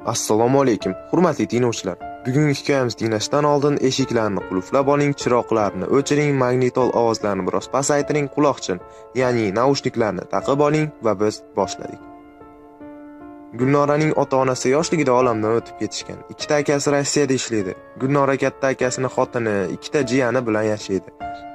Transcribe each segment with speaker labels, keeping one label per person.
Speaker 1: Assalomu alaykum, hurmatli tinglovchilar. Bugungi hikoyamizni tinglashdan oldin eshiklarni qulflab oling, chiroqlarni o'chiring, magnitol ovozlarini biroz pasaytiring, quloqchin, ya'ni naushniklarni taqib oling va biz boshladik. Gulnoraning ota-onasi yoshligida olamdan o'tib ketishgan. Ikkita akasi Rossiyada ishlaydi. Gulnora katta akasini xotini, ikkita jiyani bilan yashaydi.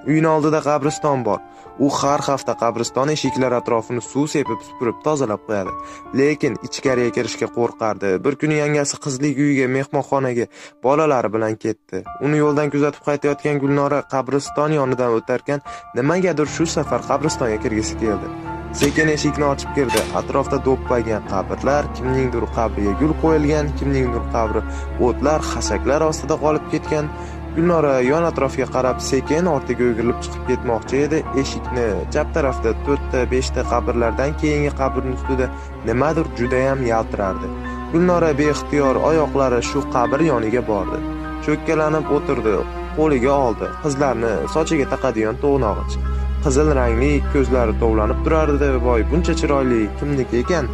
Speaker 1: Uyning oldida qabriston bor. U har hafta qabriston eshiklari atrofini suv sepib supurib tozalab qo'yadi. Lekin ichkariga kirishga qo'rqardi. Bir kuni yangasi qizlik uyiga mehmonxonaga bolalari bilan ketdi. Uni yo'ldan kuzatib qaytayotgan Gulnora qabriston yonidan o'tarkan nimagadir shu safar qabristonga kirgisi keldi. Sekin eshikni ochib kirdi. Atrofda do'ppagan qabrlar, kimningdir qabriga gul qo'yilgan, kimningdir qabri o'tlar, xashaklar ostida qolib ketgan. Gulnora yon atrofga qarab sekin ortiga o'girilib chiqib ketmoqchi edi. Eshikni chap tarafda 4-5 ta qabrlardan keyingi qabrning ustida nimadir juda ham yaltirardi. Gulnora beixtiyor oyoqlari shu qabr yoniga bordi. Cho'kkalanib o'tirdi, qo'liga oldi. Qizlarni sochiga taqadigan to'g'nog'ich. Qizil rangli ko'zlari tovlanib turardi. Voy, buncha chiroyli kimniki ekan?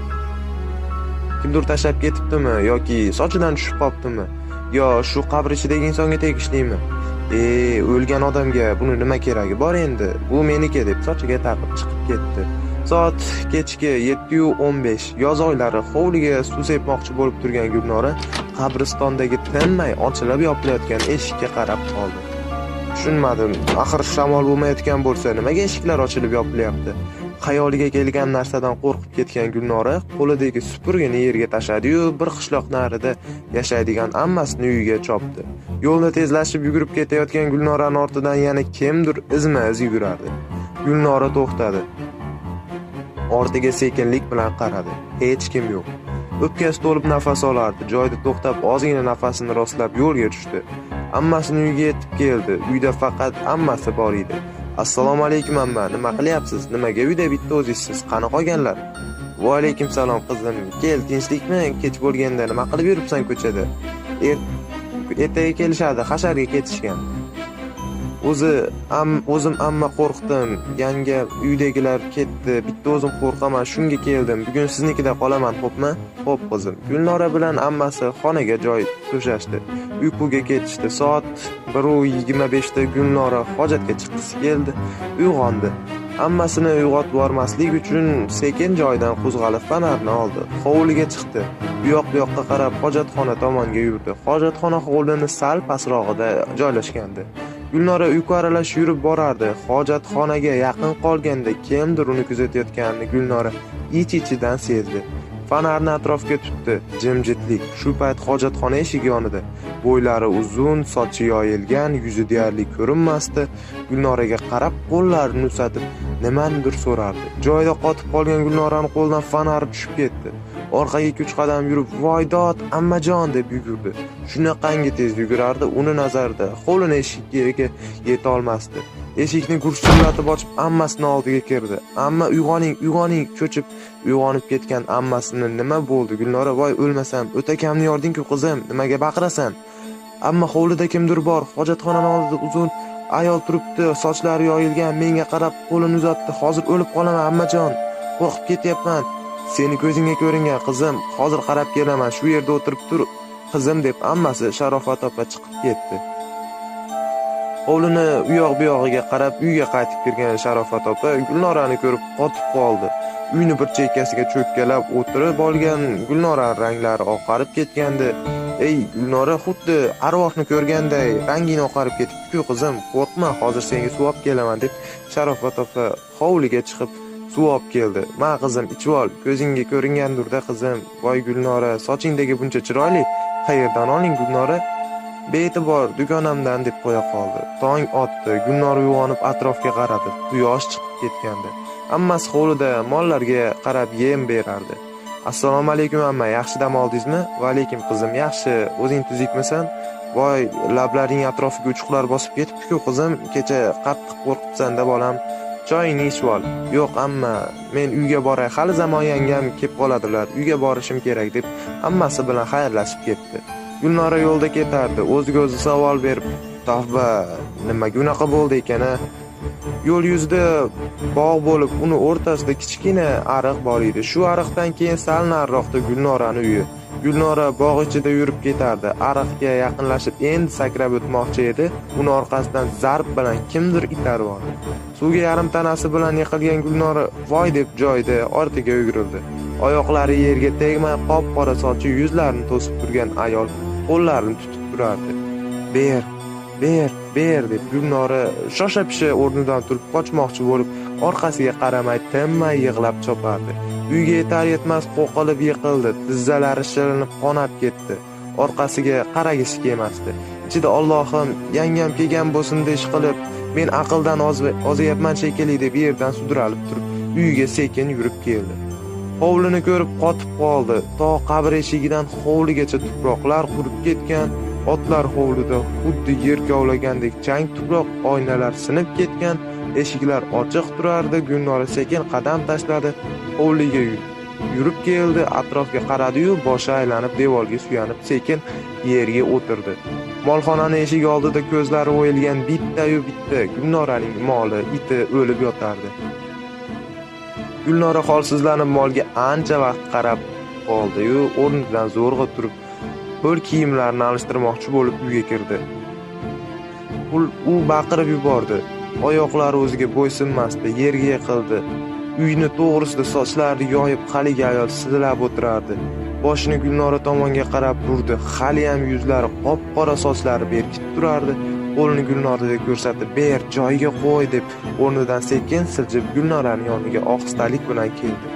Speaker 1: Kimdir tashlab ketibdimi yoki sochidan tushib qoptimi? Yo shu qabr ichidagi insonga tegishlimi? O'lgan odamga buni nima keragi bor endi? Bu meniki deb sochiga taqib chiqib ketdi. Soat kechki 7:15. Yoz oylari hovliga suv sepmoqchi bo'lib turgan Gulnora qabristondagi tinmay ochilib yopilayotgan eshikka qarab qoldi. Tushunmadim. Axir shamol bo'lmayotgan bo'lsa, nimaga eshiklar ochilib yopilyapti? Xayoliga kelgan narsadan qo'rqib ketgan Gulnora qo'lidagi supurgini yerga tashladi-yu, bir qishloq narida yashaydigan ammasini uyiga chopdi. Yo'lni tezlashib yugurib ketayotgan Gulnoraning ortidan yana kimdir izma-iz yugurardi. Gulnora to'xtadi. Ortiga sekinlik bilan qaradi. Hech kim yo'q. O'pkasi to'lib nafas olardi. Joyida to'xtab, ozgina nafasini rostlab yo'lga tushdi. Ammasini uyiga yetib keldi. Uyda faqat ammasi bor edi. Assalomu alaykum amma, nima qilyapsiz? Nimaga uyda bitta o'zingizsiz? Qani qolganlar? Va alaykum salom qizim. Kel, tinchlikmi? Kech bo'lganda nima qilib yuribsan ko'chada? Ertaga kelishadi, hasharga ketishgan. O'zim amma qo'rqdim. Yanga uydagilar ketdi. Bitta o'zim qo'rqaman, shunga keldim. Bugun siznikida qolaman, xo'pmi? Xo'p qizim. Gulnora bilan ammasi xonaga joy to'shashdi. Uyquga ketishdi. Soat 1:25 da Gulnora hojatga chiqqisi keldi. Uyg'ondi. Ammasini uyg'otib bormaslik uchun sekin joyidan qo'zg'alib fonarni oldi. Hovliga chiqdi. U yoq bu yoqqa qarab hojatxona tomonga yurdi. Hojatxona hovlining sal pastrog'ida joylashgandi. Gulnora uyqu aralash yurib borardi. Hojatxonaga yaqin qolganda kimdir uni kuzatayotganini Gulnora ich-ichidan sezdi. Fonarni atrofga tutdi. Jimjitlik. Shu payt hojatxona eshigi yonida bo'ylari uzun, sochi yoyilgan, yuzi deyarli ko'rinmasdi. Gulnoraga qarab qo'llarini uzatib nimanidir so'rardi. Joyida qotib qolgan Gulnoraning qo'lidan fonari tushib ketdi. Orqaga 2-3 qadam yurib, "Voy dod, ammajon" deb yugurdi. Shunaqangi tez yugurardi, uni nazarida hovlining eshigiga yeta olmasdi. Eshikni gursillatib ochib, ammasini oldiga kirdi. Amma, uyg'oning, uyg'oning, cho'chib uyg'onib ketgan ammasini nima bo'ldi? Gulnora, voy o'lmasam, o'takamni yording-ku qizim, nimaga baqirasan? Amma, hovlida kimdir bor, hojatxonaning oldida uzun ayol turibdi, sochlari yoyilgan, menga qarab qo'lini uzatdi. Hozir o'lib qolaman ammajon, qo'rqib ketyapman. Seni ko'zingga ko'ringan qizim, hozir qarab kelaman, shu yerda o'tirib tur qizim deb ammasi Sharofat opa chiqib ketdi. Hovlini u yoq bu yog'iga qarab uyga qaytib kirgan Sharofat opa Gulnorani ko'rib qotib qoldi. Uyni bir chekkasiga cho'kkalab o'tirib olgan Gulnora ranglari oqarib ketgandi. Ey Gulnora, xuddi arvohni ko'rganday ranging oqarib ketibdi-ku qizim, qo'rqma, hozir senga suv olib kelaman deb Sharofat opa hovliga chiqib suv olib keldi. Ma qizim, ichib ol, ko'zingga ko'ringandir-da qizim. Voy Gulnora, sochingdagi buncha chiroyli, qayerdan olding Gulnora? Bee'tibor dugonamdan deb qo'ya qoldi. Tong otdi. Gulnora uyg'onib atrofga qaradi. Quyosh chiqib ketgandi. Ammasi hovlida mollarga qarab yem berardi. Assalomu alaykum amma, yaxshi dam oldingizmi? Va alaykum qizim, yaxshi. O'zing tuzukmisan? Voy, lablaring atrofiga uchuqlar bosib ketibdi-ku qizim, kecha qattiq qo'rqibsan-da bolam. Choyingni ichib ol. Yo'q amma, men uyga boray, hali zamon yangam kelib qoladilar, uyga borishim kerak deb ammasi bilan xayrlashib ketdi. Gulnora yo'lda ketardi, o'ziga o'zi savol berib, tavba, nimaga unaqa bo'ldi ekan-a? Yo'l yuzida bog' bo'lib, uni o'rtasida kichkina ariq bor edi. Shu ariqdan keyin sal nariroqda Gulnorani uyi. Gulnora bog' ichida yurib ketardi. Ariqga yaqinlashib endi sakrab o'tmoqchi edi, uni orqasidan zarb bilan kimdir itarib oldi. Suvga yarim tanasi bilan yiqilgan Gulnora voy deb joyida ortiga o'girildi. Oyoqlari yerga tegmay qop-qora sochi yuzlarini to'sib turgan ayol qo'llarini tutib turardi. "Ber, ber, ber" deb Gulnora shosha-pisha o'rnidan turib qochmoqchi bo'lib, orqasiga qaramay tinmay yig'lab chopardi. Uyga yetar yetmas qo'qilib yiqildi, tizzalari shilinib qonab ketdi. Orqasiga qaragisi kelmasdi. Ichida Allohim, yangam kelgan bo'lsin desh qilib, men aqldan ozayapman shekilli deb yerdan sudralib turib, uyiga sekin yurib keldi. Hovlini ko'rib qotib qoldi. To qabr eshigidan hovligacha tuproqlar qurib ketgan, otlar hovlida xuddi yer kovlagandek chang tuproq, oynalar sinib ketgan, eshiklar ochiq turardi. Gulnora sekin qadam tashladi, hovliga yurib keldi, atrofga qaradi-yu, boshi aylanib devorga suyanib sekin yerga o'tirdi. Molxonaning eshigi oldida ko'zlari o'yilgan bitta-yu bitta Gulnoraning moli, iti o'lib yotardi. Gulnora holsizlanib molga ancha vaqt qarab qoldi-yu, o'rnidan zo'rg'a turib, ho'l kiyimlarini alishtirmoqchi bo'lib uyga kirdi. U baqirib yubordi. Oyoqlari o'ziga bo'ysunmasdi, yerga yiqildi. Uyni to'g'risida sochlarini yoyib haligi ayol silab o'tirardi. Boshini Gulnora tomonga qarab burdi. Hali ham yuzlari qop-qora, sochlari berkitib turardi. Qo'lini Gulnoraga ko'rsatib, "Ber, joyiga qo'y" deb o'rnidan sekin siljib Gulnoraning yoniga ohistalik bilan keldi.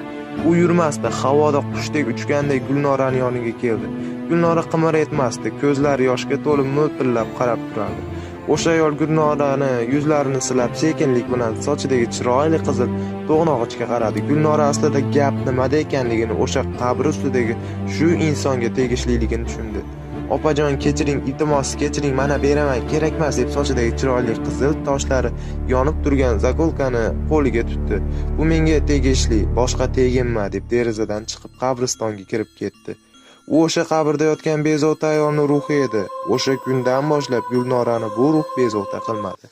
Speaker 1: U yurmasdi, havoda qushdek uchgandek Gulnoraning yoniga keldi. Gulnora qimir etmasdi, ko'zlari yoshga to'lib mo'ltillab qarab turardi. O'sha ayol Gulnorani yuzlarini silab sekinlik bilan sochidagi chiroyli qizil to'g'nog'ichga qaradi. Gulnora aslida gap nimada ekanligini, o'sha qabr ustidagi shu insonga tegishliligini tushundi. "Opajon, kechiring, iltimos, kechiring, mana beraman, kerakmas" deb sochidagi chiroyli qizil toshlari yonib turgan zakolkani qo'liga tutdi. "Bu menga tegishli, boshqa teginma" deb derazadan chiqib qabristonga kirib ketdi. U o'sha qabrda yotgan bezovta ayolning ruhi edi. O'sha kundan boshlab Gulnorani bu ruh bezovta qilmadi.